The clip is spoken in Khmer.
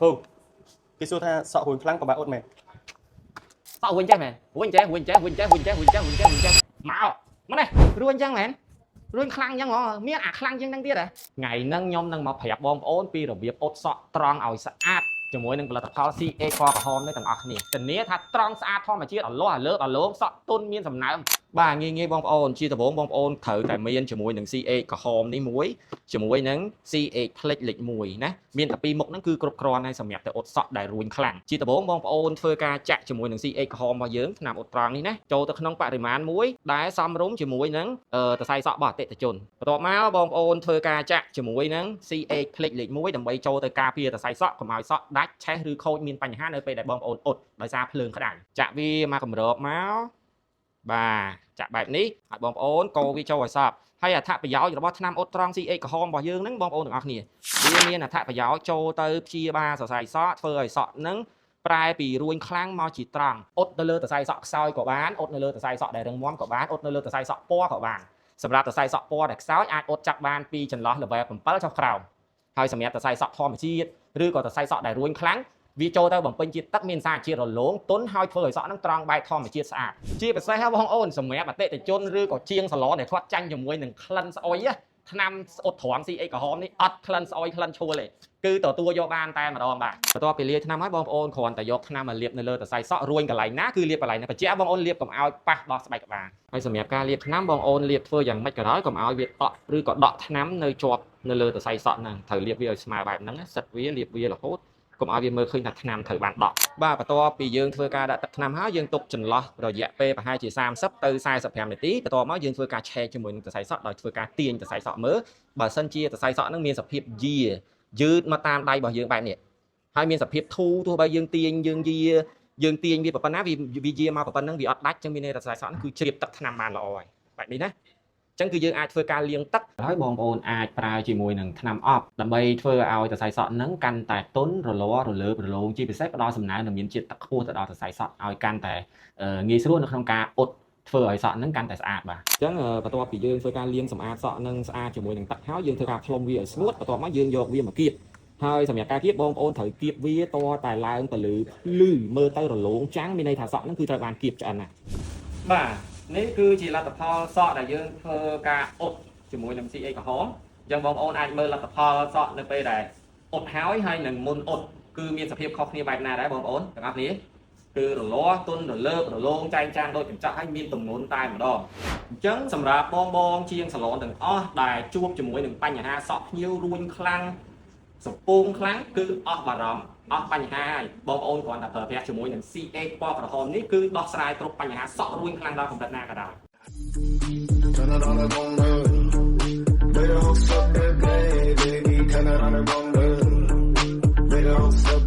ពូគេសួរថាសក់រួញខ្លាំងពិបាកអ៊ុតមែន សក់វិញចេះមែនវិញចេះវិញចេះវិញចេះវិញចេះវិញចេះវិញចេះវិញចេះមកមកនេះរួញចឹងមែនរួញខ្លាំងចឹងហ្មងមានអាខ្លាំងជាងហ្នឹងទៀតហ៎ថ្ងៃហ្នឹងខ្ញុំនឹងមកប្រាប់បងប្អូនពីរបៀបអ៊ុតសក់ត្រង់ឲ្យស្អាតជាមួយនឹងផលិតផល CA ពណ៌ក្រហមនេះទាំងអស់គ្នាធានាថាត្រង់ស្អាតធម្មជាតិអលាស់អាលើបអាលោងសក់ទន់មានសំណើមបាទងាយងាយបងប្អូនជាដំបូងបងប្អូនត្រូវតែមានជាមួយនឹង CA ក្រហមនេះមួយជាមួយនឹង CH ផ្លិចលេខ1ណាមានតែពីរមុខហ្នឹងគឺគ្រប់គ្រាន់ហើយសម្រាប់ទៅអ៊ុតសក់ដែលរួញខ្លាំងជាដំបូងបងប្អូនធ្វើការចាក់ជាមួយនឹង CH ក្រហមរបស់យើងថ្នាំអ៊ុតត្រង់នេះណាចូលទៅក្នុងបរិមាណមួយដែលសមរម្យជាមួយនឹងសរសៃសក់របស់អតិថិជនបន្ទាប់មកបងប្អូនធ្វើការចាក់ជាមួយនឹង CH ផ្លិចលេខ1ដើម្បីចូលទៅការពារសរសៃសក់កុំឲ្យសក់ដាច់ឆេះឬខូចមានបញ្ហានៅពេលដែលបងប្អូនអ៊ុតដោយសារភ្លើងក្តៅចាក់វាមកកម្របមកបាទចាក់បែបនេះឲ្យបងប្អូនកូរវាចូលឲ្យសព្វហើយអត្ថប្រយោជន៍របស់ថ្នាំអ៊ុតត្រង់ CH ក្រហមរបស់យើងហ្នឹងបងប្អូនទាំងអស់គ្នាវាមានអត្ថប្រយោជន៍ចូលទៅព្យាបាលសរសៃសក់ធ្វើឲ្យសក់ហ្នឹងប្រែពីរួញខ្លាំងមកជាត្រង់អ៊ុតទៅលើសរសៃសក់ខ្សោយក៏បានអ៊ុតនៅលើសរសៃសក់ដែលរឹងមាំក៏បានអ៊ុតនៅលើសរសៃសក់ពណ៌ក៏បានសម្រាប់សរសៃសក់ពណ៌ដែលខ្សោយអាចអ៊ុតចាប់បានពីចន្លោះ level 7ចុះក្រោមហើយសម្រាប់សរសៃសក់ធម្មជាតិឬក៏សរសៃសក់ដែលរួញខ្លាំងវាចូលទៅបំពេញជាតិទឹកមានសារជាតិរលោងទន់ហើយធ្វើឲ្យសក់ហ្នឹងត្រង់បែបធម្មជាតិស្អាតជាពិសេសហ៎បងប្អូនសម្រាប់អតិថិជនឬក៏ជាងសាឡនដែលគាត់ចាញ់ជាមួយនឹងក្លិនស្អុយណាថ្នាំអ៊ុតត្រង់ CH ក្រហមនេះអត់ក្លិនស្អុយក្លិនឆួលទេគឺទទួលយកបានតែម្ដងបាទបន្ទាប់ពីលាយថ្នាំហើយបងប្អូនគ្រាន់តែយកថ្នាំមកលាបនៅលើសរសៃសក់រួញកន្លែងណាគឺលាបកន្លែងណាបញ្ជាក់បងប្អូនលាបកុំឲ្យប៉ះដល់ស្បែកក្បាលហើយសម្រាប់ការលាបថ្នាំបងប្អូនលាបធ្វើយ៉ាងម៉េចក៏ដោយកុំឲ្យវាតក់ឬក៏ដក់ថ្នាំនៅជាប់នៅលើសរសៃសក់ហ្នឹងត្រូវលាបវាឲ្យស្មើបែបហ្នឹងសិតវាលាបវារហូតកុំឲ្យវាមើលឃើញថាថ្នាំត្រូវបានដក់បាទបន្ទាប់ពីយើងធ្វើការដាក់ទឹកថ្នាំហើយយើងទុកចន្លោះរយៈពេលប្រហែលជា30ទៅ45នាទីបន្ទាប់មកយើងធ្វើការឆែកជាមួយនឹងសរសៃសក់ដោយធ្វើការទាញសរសៃសក់មើលបើសិនជាសរសៃសក់ហ្នឹងមានសភាពយាយឺតមកតាមដៃរបស់យើងបែបនេះហើយមានសភាពធូរទោះបីយើងទាញយើងយាយើងទាញវាប៉ុណ្ណាវាវាយាមកប៉ុណ្ណឹងវាអត់ដាច់ចឹងមានន័យថាសរសៃសក់ហ្នឹងគឺជ្រាបទឹកថ្នាំបានល្អហើយបែបនេះណាចឹងគឺយើងអាចធ្វើការលាងទឹកហើយបងប្អូនអាចប្រើជាមួយនឹងថ្នាំអប់ដើម្បីធ្វើឲ្យសរសៃសក់ហ្នឹងកាន់តែទន់រលាស់រលើបរលោងជាពិសេសផ្ដល់សំណើមនិងមានជាតិទឹកខ្ពស់ទៅដល់សរសៃសក់ឲ្យកាន់តែងាយស្រួលនៅក្នុងការអ៊ុតធ្វើឲ្យសក់ហ្នឹងកាន់តែស្អាតបាទអញ្ចឹងបន្ទាប់ពីយើងធ្វើការលាងសម្អាតសក់ហ្នឹងស្អាតជាមួយនឹងទឹកហើយយើងធ្វើការផ្លុំវាឲ្យស្ងួតបន្ទាប់មកយើងយកវាមកគៀបហើយសម្រាប់ការគៀបបងប្អូនត្រូវគៀបវាតតែឡើងពលឺភ្លឺមើលទៅរលោងចាំងមានន័យថាសក់ហ្នឹងគឺត្រូវបានគៀបឆ្អិនណាបាទនេះគឺជាលទ្ធផលសក់ដែលយើងធ្វើការអ៊ុតជាមួយនឹង CA ក្រហមអញ្ចឹងបងប្អូនអាចមើលលទ្ធផលសក់នៅពេលដែលអ៊ុតហើយហើយនឹងមុនអ៊ុតគឺមានសភាពខុសគ្នាបែបណាដែរបងប្អូនទាំងអស់គ្នាគឺរលាស់ទន់រលើបរលោងចែងចាំងដូចកញ្ចក់ហើយមានទម្ងន់តែម្ដងអញ្ចឹងសម្រាប់បងបងជាងសាឡនទាំងអស់ដែលជួបជាមួយនឹងបញ្ហាសក់ភ្ញៀវរួញខ្លាំងសពូងខ្លាំងគឺអស់បារម្ភអស់បញ្ហាហើយបងប្អូនគ្រាន់តែប្រើប្រាស់ជាមួយនឹង CA ពណ៌ក្រហមនេះគឺដោះស្រាយគ្រប់បញ្ហាសក់រួញខ្លាំងដល់កម្រិតណាក៏ដោយ Turn it on the bomb, Better hook up that baby. Turn it on the bomb, Better hook up.